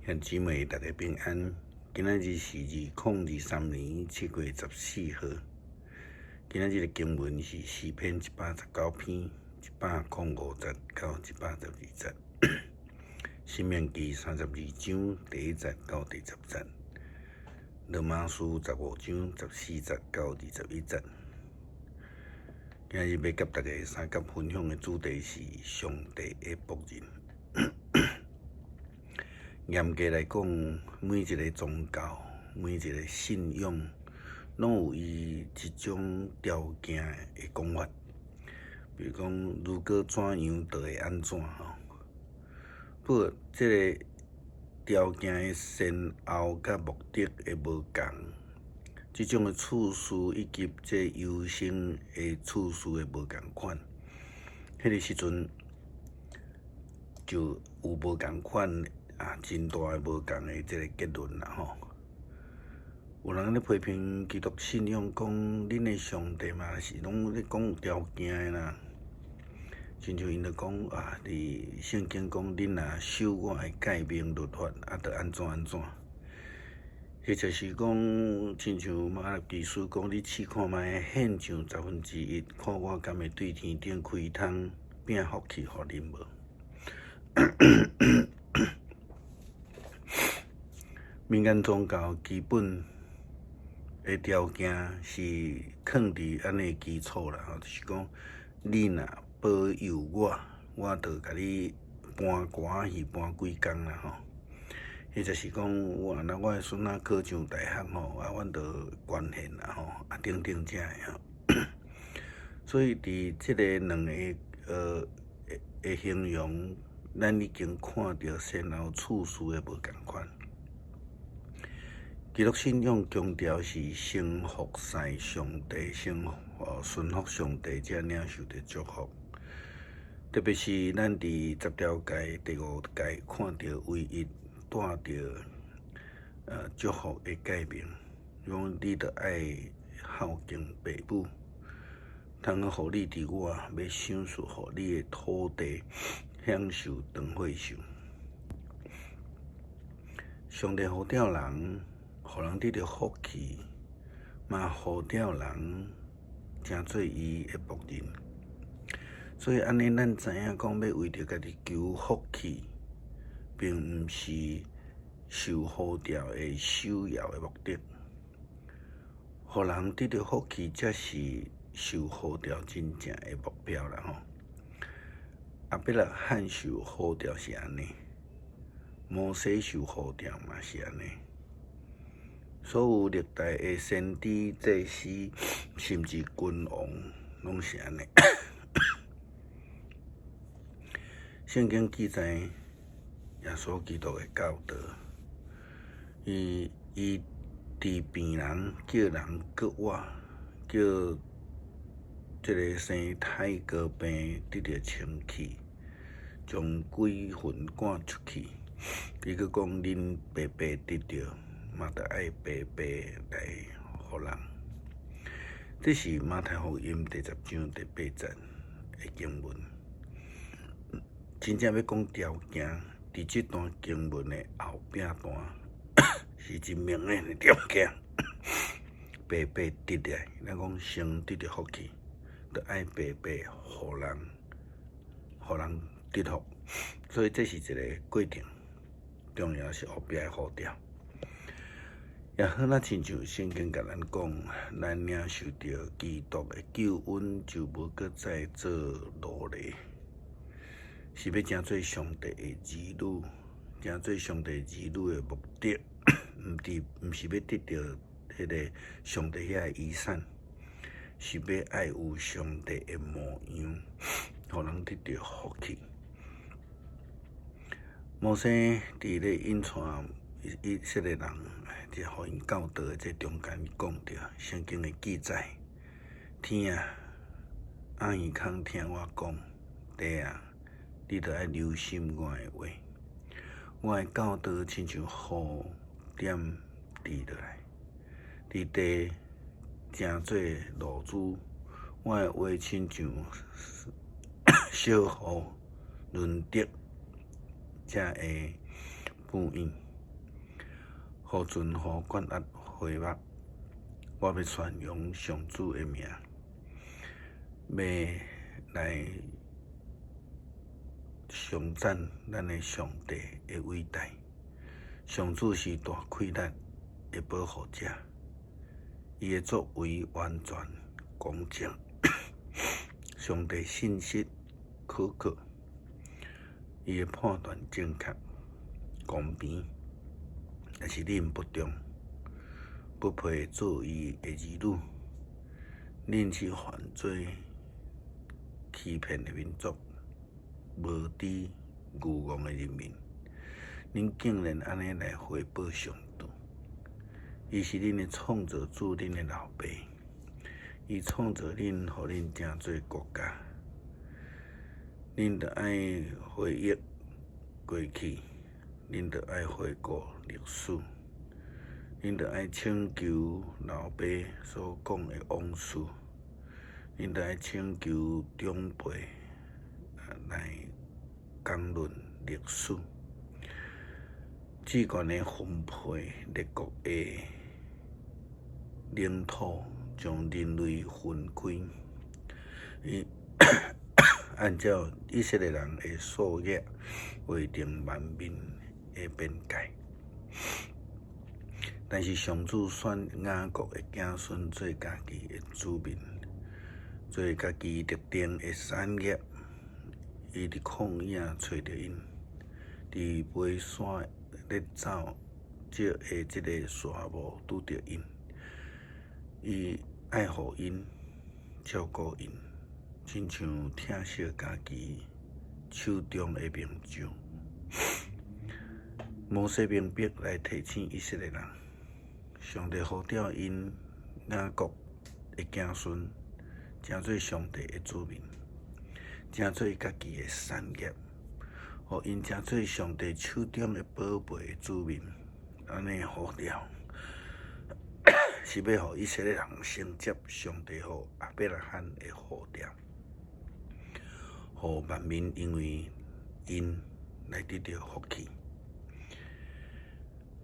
兄姊妹，大家平安。今仔日是2023年7月14號。今仔日的經文是詩篇119篇105節到112節，申命記32章第1節到第10節，羅馬書15章14節到21節。今日欲佮大家相佮分享的主題是上帝的僕人。嚴格來講，每一个宗教、每一个信仰，攏有伊一種條件的講法。比如講，如果怎樣就會按怎吼。不過，這个條件的先後佮目的會無仝，這種的次序以及這優先的次序會無仝款。彼个時陣就有無仝款啊，真大的無仝的這个結論啦吼。有人咧批評基督信仰，講恁的上帝嘛是攏咧講有條件的啦。親像𪜶就講啊，佇聖經講，恁若守我的誡命律法，啊，就按怎按怎。或者是講，親像瑪拉基書講，你試看覓，獻上1/10，看我敢會對天頂開窗，變福氣予恁無？民間宗教基本的條件是囥佇按呢基礎啦，吼，就是講你若保佑我，我就共你搬歌戲搬幾工啦，吼。或者是講，我若我的孫仔考上大學吼，啊，阮就捐獻啦，吼，啊，等等這的吼。所以佇這个兩个的形容，咱已經看著先後次序的無仝款。基督信仰強調是先服侍上帝，先順服上帝，才領受著祝福。特別是咱佇十條誡第五誡看著唯一帶著祝福的誡命，講你著愛孝敬爸母，通好予你佇我欲賞賜予你的土地享受長歲壽。上帝呼召人，予人得著福氣，嘛呼召人成做伊的僕人。所以按呢，咱知影講，欲為著家己求福氣，並毋是受呼召的首要的目的。予人得著福氣，才是受呼召真正的目標啦吼。亞伯拉罕受呼召是按呢，摩西受呼召嘛是按呢。所有歷代的先知、祭司，甚至君王，攏是按呢。聖經記載耶穌基督的教導，伊醫治病人，叫人復活，叫這个生泰哥病得著清氣，將鬼魂趕出去。伊閣講，恁白白得著，嘛著愛白白來予人。這是馬太福音第10章第8節的經文。真正欲講條件，佇這段經文的後壁段是真明顯的條件。白白得來，咱講先得著福氣，著愛白白予人，予人得福。所以這是一个過程，重要是後壁的呼召。也好，若親像聖經共咱講，咱領受著基督的救恩，就無閣再做奴隸，是欲成做上帝的兒女，成做上帝兒女的目的，毋佇毋是欲得著彼个上帝遐的遺產，是欲愛有上帝的模樣，予人得著福氣。摩西佇咧引帶以色列人，佇予𪜶教導的這中間講著聖經的記載，天啊，阿耳孔聽我講，地啊，你著愛留心我的話，我的教導親像雨點滴落來，佇地成做露珠，我的話親像小雨潤滴，才會哺養。予船戶懸壓帷幕。我欲宣揚上主的名，欲來頌讚咱的上帝的偉大。上主是大氣力的保護者，伊的作為完全公正。上帝信實可靠，伊的判斷正確公平。若是恁不忠，不配做伊的兒女，恁是犯罪欺騙的民族，無知愚戇的人民，恁竟然按呢來回報上主？伊是恁的創造主，恁的老爸，伊創造恁，予恁成做國家。恁著愛回憶過去，恁著愛回顧歷史，恁著愛請求老爸所講的往事，恁著愛請求長輩來講論歷史。主權的分配，列國的領土，將人類分開。伊按照以色列人的數額，劃定萬民的邊界。但是上主選雅各的子孫做家己的子民，做家己特定的產業。伊佇曠野揣著𪜶，佇悲山咧走石的這个沙漠拄著𪜶。伊愛護𪜶，照顧𪜶，親像疼惜家己手中的目睭。摩西明白來提醒以色列人，上帝呼召𪜶雅各的子孫，成做上帝的子民，成做家己的產業，予𪜶成做上帝手中的寶貝的子民。按呢呼召，是欲予以色列人承接上帝予亞伯拉罕的呼召，予萬民因為𪜶來得著福氣。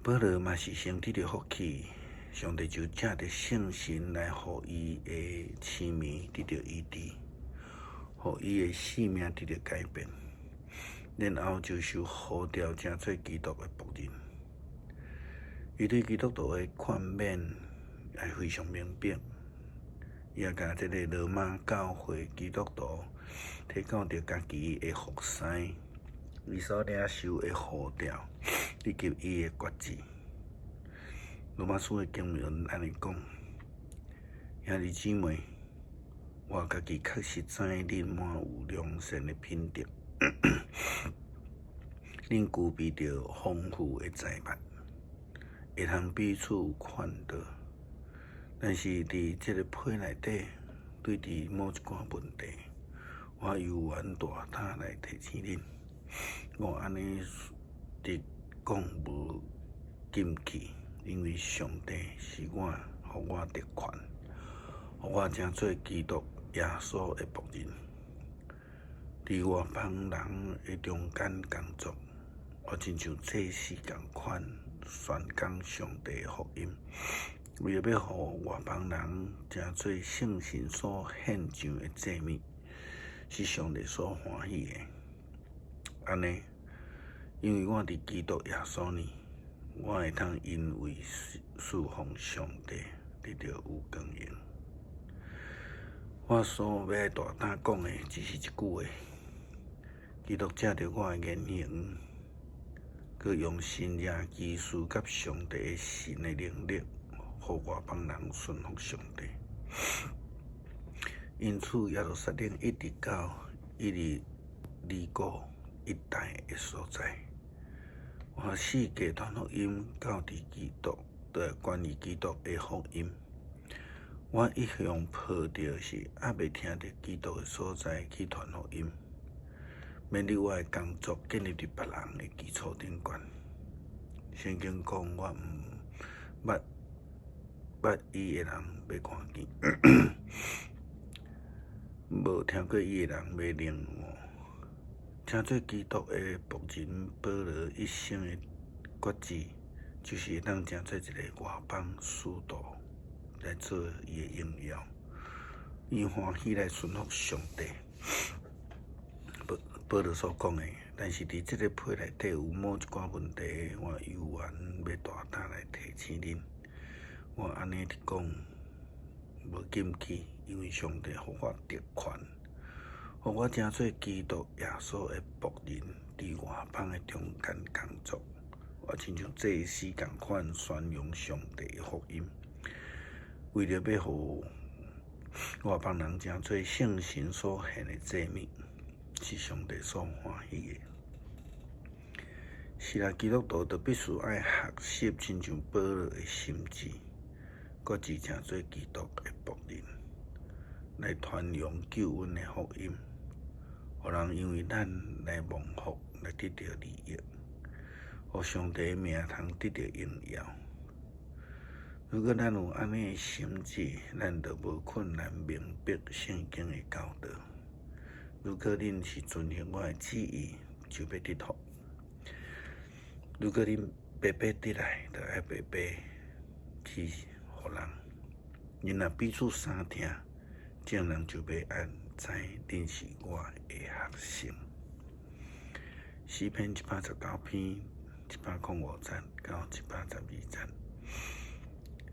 保羅嘛是先得著福氣，上帝就藉著聖神來予伊的痴迷得著醫治，予伊的性命得著改變，然後就受呼召成做基督的僕人。伊對基督徒的勸勉也非常明白，伊也共這个羅馬教會基督徒提到著家己的服侍，伊所領受的呼召，以及伊的決志。羅馬書的經文按呢講：兄弟姊妹，我家己確實知恁滿有良善的品德，恁具備著豐富的財物，會通彼此有勸導。但是佇這个批內底，對佇某一寡問題，我猶原大膽來提醒恁。我按呢直講無禁忌，因為上帝是我，予我特權，予我成做基督耶穌的僕人，佇外邦人的中間工作，我親像祭司仝款宣講上帝的福音，為著欲予外邦人成做聖神所獻上的祭物，是上帝所歡喜的。按呢，因為我佇基督耶穌內，我會通因為侍奉上帝得著有光榮。我所欲大膽講的，只是一句話：基督藉著我的言行，閣用神蹟奇事佮上帝的神的能力，予外邦人順服上帝。因此，耶路撒冷一直到伊利里古一帶的所在，我四界傳福音，到佇基督的關於基督的福音。我一向抱著是猶未聽著基督的所在去傳福音，免得我的工作建立佇別人的基礎頂懸。聖經講，我毋捌捌伊的人欲看見，無聽過伊的人欲領悟。成做基督的僕人保羅一生的決志，就是會當成做一个外邦使徒來做伊的榮耀，伊歡喜來順服上帝。保保羅所講的，但是佇這个批內底有某一寡問題，我猶原欲大膽來提醒恁。我按呢佇講，無禁忌，因為上帝予我特權，予我成做基督耶穌的僕人，佇外邦的中間工作。我親像祭司仝款宣揚上帝的福音，為著欲予外邦人成做聖神所獻的祭物，是上帝所歡喜的。是啦，基督徒就必須愛學習親像保羅的心志，決志成做基督的僕人，來傳揚救恩的福音，予人因為咱來蒙福，來得著利益，予上帝的名通得著榮耀。如果咱有按呢的心志，咱就無困難明白聖經的教導。如果恁是遵行我的旨意，就欲得福；如果恁白白得來，就愛白白去予人。恁若彼此相疼，眾人就欲按知恁是我的學生。詩篇119篇105節到112節。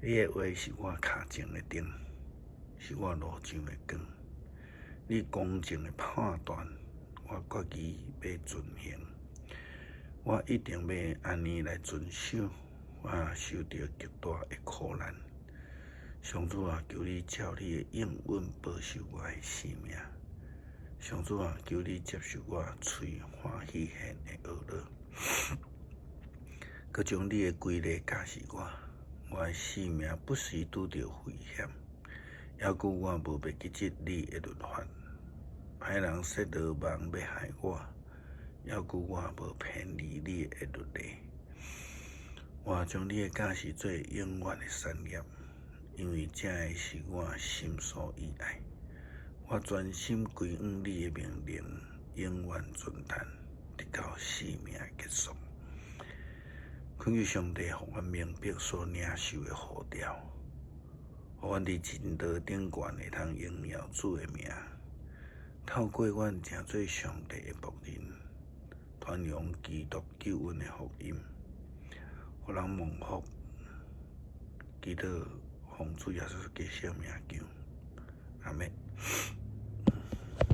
你的話是我跤前的燈，是我路上的光。你公正的判斷，我決意欲遵行。我一定欲按呢來遵守。我受著極大的苦難。上主啊，求你照你的應允保守我的性命。上主啊，求你接受我喙歡喜獻的哀樂，閣將你的規例教示我。我的性命不時拄著危險，猶閣我無袂記得你的律法。歹人設羅網欲害我，猶閣我無偏離你的律例。我將你的教示做永遠的產業，因為這个是我心所喜愛。我專心歸向你的命令，永遠遵行，直到生命結束。懇求上帝，予阮明白所領受的呼召，予阮佇真道頂懸會通榮耀主的名。透過阮成做上帝的僕人，傳揚基督救恩的福音，予人蒙福。祈禱奉主耶穌基督聖名求，阿們。